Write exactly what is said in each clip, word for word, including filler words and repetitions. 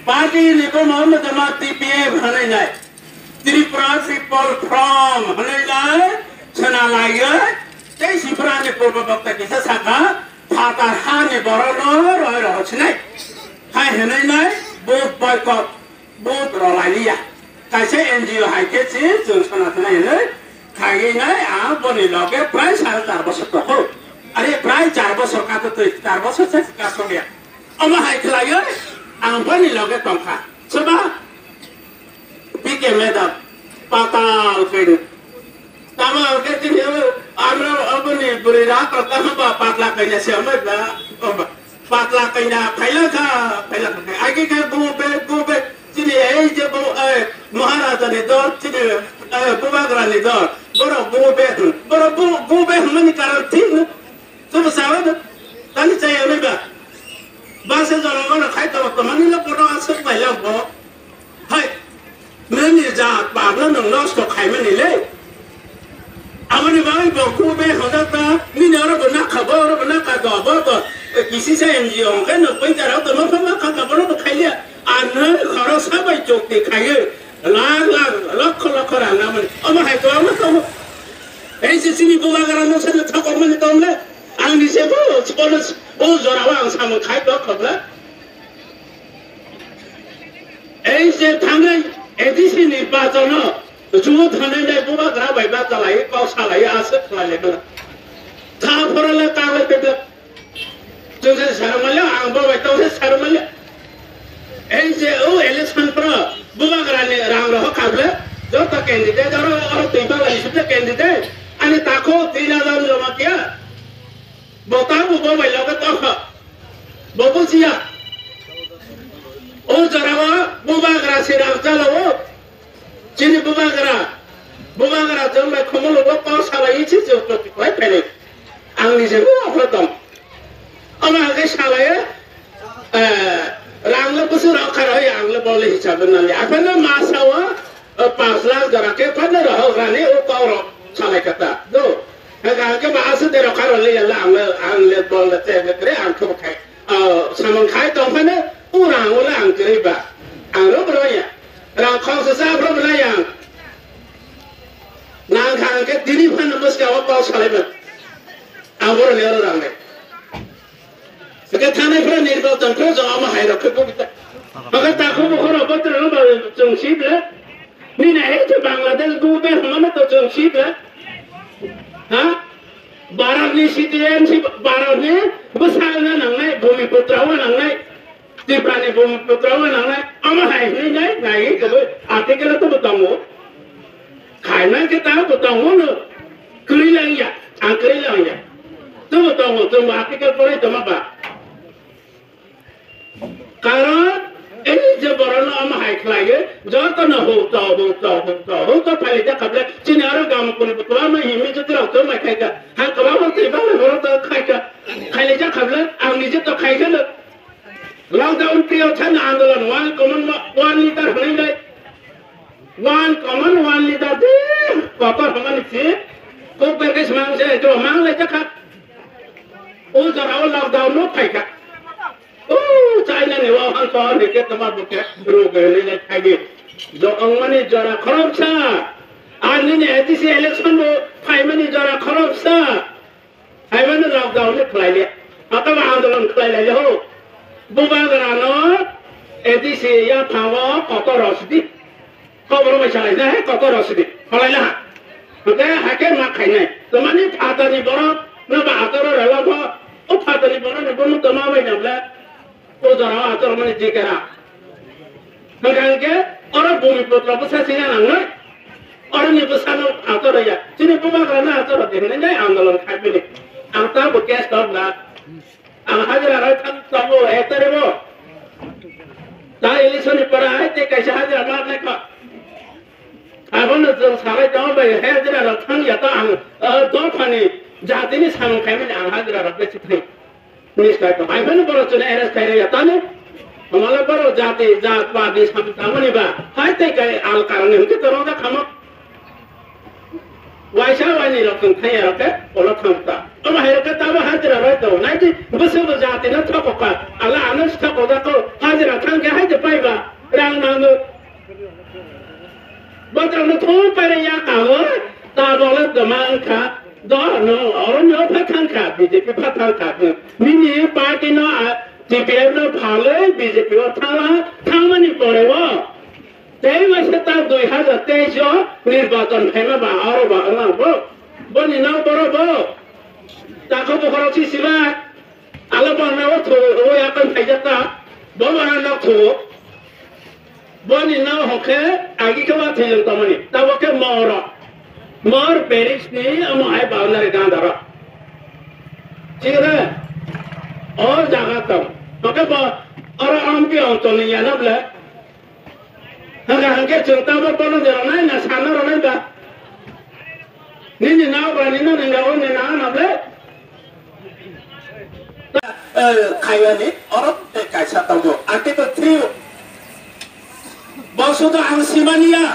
Party ni bomo wngma T P F hwnwi nai, Tripura People Front hwnwi nai, swnalaiwi tei Sipra ni purbo bokta kisa sakha, phatar ha ni borok no roi rohor sinai. Hai hwnwi nai, vote boycott, vote rwlai liya. Kaisa N G O hai khe se chwng sona thwnai hwnwi khaiwi nai, ang boni loge prai sare char bosor tongo. Are prai char bosor kato twi, char bosor se kaso liya. Omo hai khlaiwi ang boni loge tongkha. Soba? P K madam, patal kaidu. Tamo ang khe tini abo, ano aboni bwrwi rak rok tamo ba patla kaina se amai ba. Oba, patla kaina phaila kha, phaila kha. Agi khe go back, go back. Chini ei je bo, eh, Maharaja ni dol, chini, eh, Bubagra ni dol. Borok go back, borok go, go back hwnmani karon thik no. Tamo sawa do. Tani chaya nai ba. Basa jora gora khai to, to mani lo kono asuk bai lo bo. Hai. Nini jat pagla nang nosto khaimani le. Aboni bagwi bo ku be hoda ta, nini oro bo nakha, bo oro bo nakha, do bo to, kisi sa N G O hwnkhe no poita rok to ma ma kha ka bono bo khaiya. Ano khoro sabai chokti khaiye. Lakh lakh, lokho lokho rang namani. Omo hai to ano to. Ei se sini bo bagara no sa thakor mani to le. Ang ni se bo, bo, bo jora wa ang samung khai to khobla. Ei je thangnai A D C ni bajono, juo thangnai nai bubagra bai bachalai, kok salai, aswk khlai lai mano. Tha phora le kagwi tebak. Chwng se sarmali, ang bo bai tong se sarmali. Ei je o election pro bubagra ni rang rohor kable, joto candidate, oro, oro twi bagla ni sute candidate, ani takho tin hajar joma kiya. Bo ta bo bo bai loge tokha. Bo bujiya. O jorao bubagra se rang jalo o. Chini bubagra, bubagra jwng bai khumulugo kok salai se je uklok tikwai phainai. Ang ni je uklok tong. Omo hake salai, eh, rang le busu rok kharo ya, ang le bole hisabe nali. Aphano masa o, eh, panch lakh jora khe phano rohok rani o kok rok salai kata. Do. Hake hake ma asu de rok kharo le ya la, ang le, ang le bole te le kre ang khe khai. Ah, samung khai tong phano, o rang o le ang kwrwi ba. Ang ro bro ya. Rang khong se sa bro bla yang. Nang kha hwnkhe tini phano bwskang o kok salai man. Ang borok ni oro rang nai. Hwnkhe thanai phano nirbachon phano jong omo hai rok khe bubita. Hwnkhe takhuk bukhuk rok botrok no ba chwng si ble. Nini hai je Bangladesh bu be hwnmano to chwng si ble. Ha? Bharat ni citizenship, Bharat ni bwsa wngna nangnai, Bhumiputra wngna nangnai. Tiprani Bhumiputra wngna nangnai, omo hai hwnwi nai, nai hwnwi kwbwi article o tubu tongo. Khaimang khe ta bo tongo no. Kwrwi lang ya, ang kwrwi lang ya. Tubu tongo, chwng bo article porwi tongma ba. Karon, ei je borokno omo hai khlaiwi, jotono hukto, hukto, hukto, hukto phalijak kha ble, chini aro gam kuni bo kwbangma himwi jotoi rok tongmai khaikha. Ha kwbangma twi bangla borok to khaikha. Khailijak kha ble, ang nije to khaikha no. Lockdown period thani andolon one common one leader hwnwi lai. One common one leader de kotor hwnmani si kok ber khe swmang se to mang lai jakha. O jora o lockdown no phaikha. O China ni Wuhan sohor ni khe toma bukhe ruk hwnwi lai phaidi. Jo ongmani jora khoroksa. Ar nini A D C election bo phaimani jora khoroksa. Haimano lockdown ni khlai le. Atama andolon khlai lai le ho. Bubagra no A D C ya thango kotor rosdi. Kotor mai salai na he kotor rosdi. Khlai la. Hake hake ma khainai. Tomani phatani borok no ba atoro rela bo. O phatani borok ni bomu toma bai na bla. O jora o ator mani jikera. Hwnkha hwnkhe oro Bhumiputra bwsa sina nangnai. Oro ni bwsano ator ya. Chini bubagra no ator de hinwi nai andolon khai bini. Ang ta bo case tok na. Ang hajira rai thang tongo ek tarikh o. Ta election ni pora hai te kaisa hajira mar nai kha. Abono chwng sabai tongo bai hajira rok thang ya ta ang, ah, dophani jatini samung khaimani ang hajira rok besi thang. Miss kai to. Hai phano borok chwla arrest khai rwya tamo. Hamala borok jati, jat, pat ni samung tangmani ba. Hai tei kai al karani hwnkhe to rwjak kha mo. Waisa waini rok chwng thangya rok khe ulo thang ta. Omo hai rok khe tamo hajira roi tongo. Nai di bwswk bo jati no thokok kha. Ala ano thokok da ko hajira thang khe hai de pai ba. Rang nango. Bo tamo thung pai re ya ka o. Ta bo le tama wng kha. Do no oro no pha thang kha. B J P pha thang kha. Nini party no a T P F no phalwi B J P o thangla thangmani pore o. Tei waisa ta dui hazar teis o nirbachon phaima ba aro ba wng bo. Boni nok borok bo. Takhuk bukhorok si siba. Alo bana o thu o yakon phaijak ta. Bo bana nok thu. Boni nok hokhe agi khe wa thwijak tamani. Tabo khe moro. Mor Paris ni amo hai boundary ganda ro. Chire. O jaga tong. Oke bo oro ampi ontoni yana ble. Hwnkha hwnkhe chwng tabok bono de rwnai na sana rwnai ba? Nini nao ba nini nangya o ni na na ble? Eh, khaiyani oro tei kaisa tongo. Article three o. Bo sudu ang simaniya.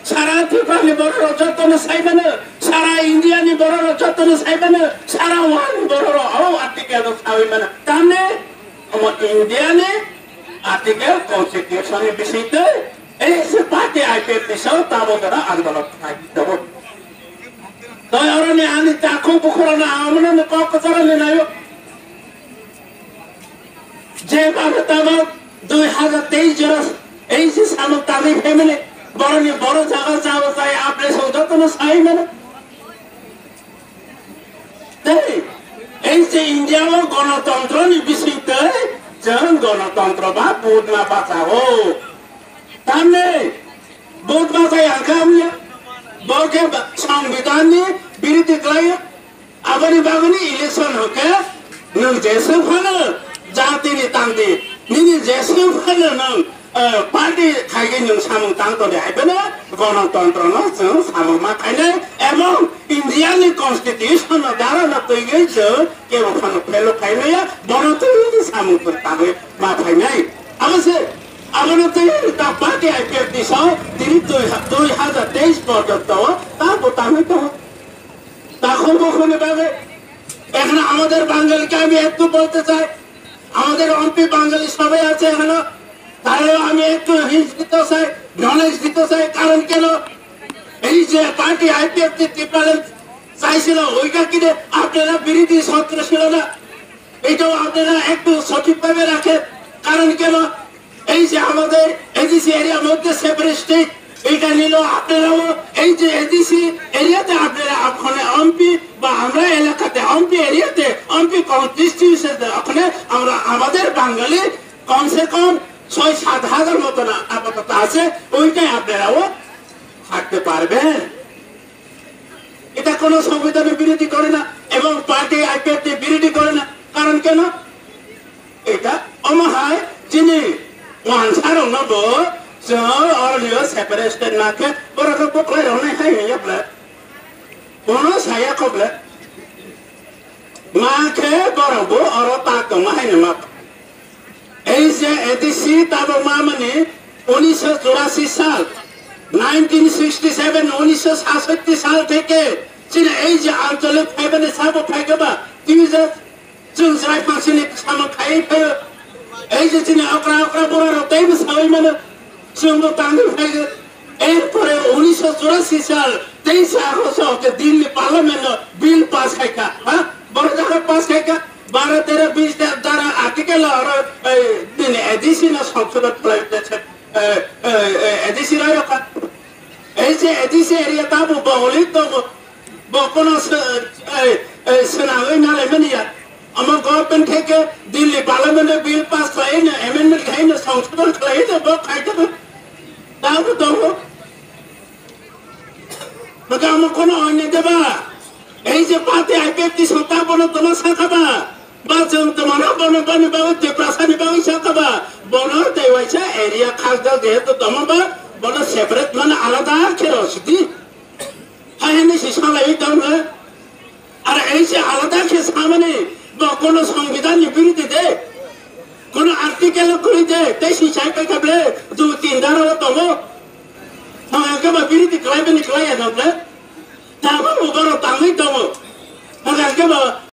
Sara Tripura ni borok rok joto no sai mano. Sara India ni borok rok joto no sai mano. Sara world ni borok rok o article no sai mano. Tamne omo India ni Article constitution ni bisingtwi, ei se party I P F T ni salo tabo jora andolon khlai tongo. Tei oroni ani takhuk bukhurokno ang omono kok kwcharo ni naio. Je babe tamo dui hazar teis jora ei se samung tangwi phaimani boroni boro jaga jabo chai apre song jotono sai mano. Tei, ei je India o gonotontro ni bisingtwi chwng gonotontro ba vote ma bachago. Tamni vote bachai ang kha wngya. Bo khe ba-, Songbidan ni biridhi khlaio. Aboni bagwi ni election hwnkhe nwng jeswk phano jati ni tangdi, nini jeswk phano nwng eh, party khaigwi nwng samung tang tongdi, hai phano gonotontro no chwng samung ma khainai, ebong India ni constitution no dara no twiwi chwng kebo phano fail khainai ya, bono twiwi samung tangwi ma khainai. Abo se, abono twiwi ta party I P F T ni salo tini dui ha-, dui hazar teis porjonto o ta bo tangwi tongo. Takhuk bukhuk ni bagwi, এখানে আমাদের বাঙালিকে আমি একটু বলতে চাই, আমাদের এমপি বাঙালি সবাই আছে এখানে, তাহলে আমি একটু হিন্স দিতে চাই, নলেজ দিতে চাই। কারণ কেন? এই যে পার্টি আইপিএফটি টিপ্রালেন চাইছিল, ওইটা কিনে আপনারা বিরোধী সদস্য ছিল না, এটাও আপনারা একটু সঠিকভাবে রাখেন। কারণ কেন? এই যে আমাদের এডিসি এরিয়ার মধ্যে সেপারেট স্টেট, এটা নিল আপনারাও, এই যে এডিসি এরিয়াতে আপনারা ওখানে এমপি বা আমরা এলাকাতে এমপি এরিয়াতে এমপি কনস্টিটিউশন ওখানে আমরা আমাদের বাঙালি কমসে কম ছয় সাত হাজার মতো না আপাতত আছে, ওইটাই আপনারাও থাকতে পারবেন। এটা কোনো সংবিধানের বিরোধী করে না এবং পার্টি আইপিএফটি বিরোধী করে না। কারণ কেন? এটা অমহায় যিনি ওয়ানসারংনো bo chwng oroni o separate state ma khe borok khe buklai rwnai hai hwnwi yapla. Bono saya kho ble. Ma khe borok bo oro ta tongma hai no ma. Ei je ADC tabok ma mani উনিশশো চুরাশি সাল, nineteen sixty seven, উনিশশো সাতষট্টি সাল থেকে chini ei je আঞ্চলিক phaibani sabo phaikhe ba tini je chwng chwrai phangsini samung khaiwi phaio. Ei je chini okra okra borok rok teibo saui mano, chwngbo tangwi phaio. এরপরে উনিশশো চুরাশি সাল তেইশে আগস্ট হতে দিল্লি পার্লামেন্ট বিল পাস খাইকা, হ্যাঁ, বড় জায়গা পাস খাইকা, বারো তেরো বিশ ধারা আর্টিকেল আর এই দিন এডিসি না সংশোধন করা হয়েছে, এডিসি রায় রাখা। এই যে এডিসি এরিয়া তা বহলি তো Bo kono se, eh, eh, swnamwi nalaimani ya. Omo government theke Delhi parliament o bill pass khlaiwi no, amendment khlaiwi no, songsodhon khlaiwi no, bo khai tongo. Tabuk tongo. Bwkha omo kono onyo de ba. Ei je party I P F T sota bono tono sakha ba. Ba chwng twmano bono boni bagwi Tiprasani bagwi sakha ba. Bono tei waisa area khakjak jehetu tongma ba, bono separate mane alada khe rw sidi. Hai hwnwi se salaiwi tongkha. Ar ei se alada khe samani bo kono songbidanni biruddhi de, kono article kwrwi de, tei se sai paikha ble, dui tin dara o tongo. Hwnka khe ba biruddhi khlaibani khlaiya no ble. Tabuk bo borok tangwi tongo. Hwnkhe bo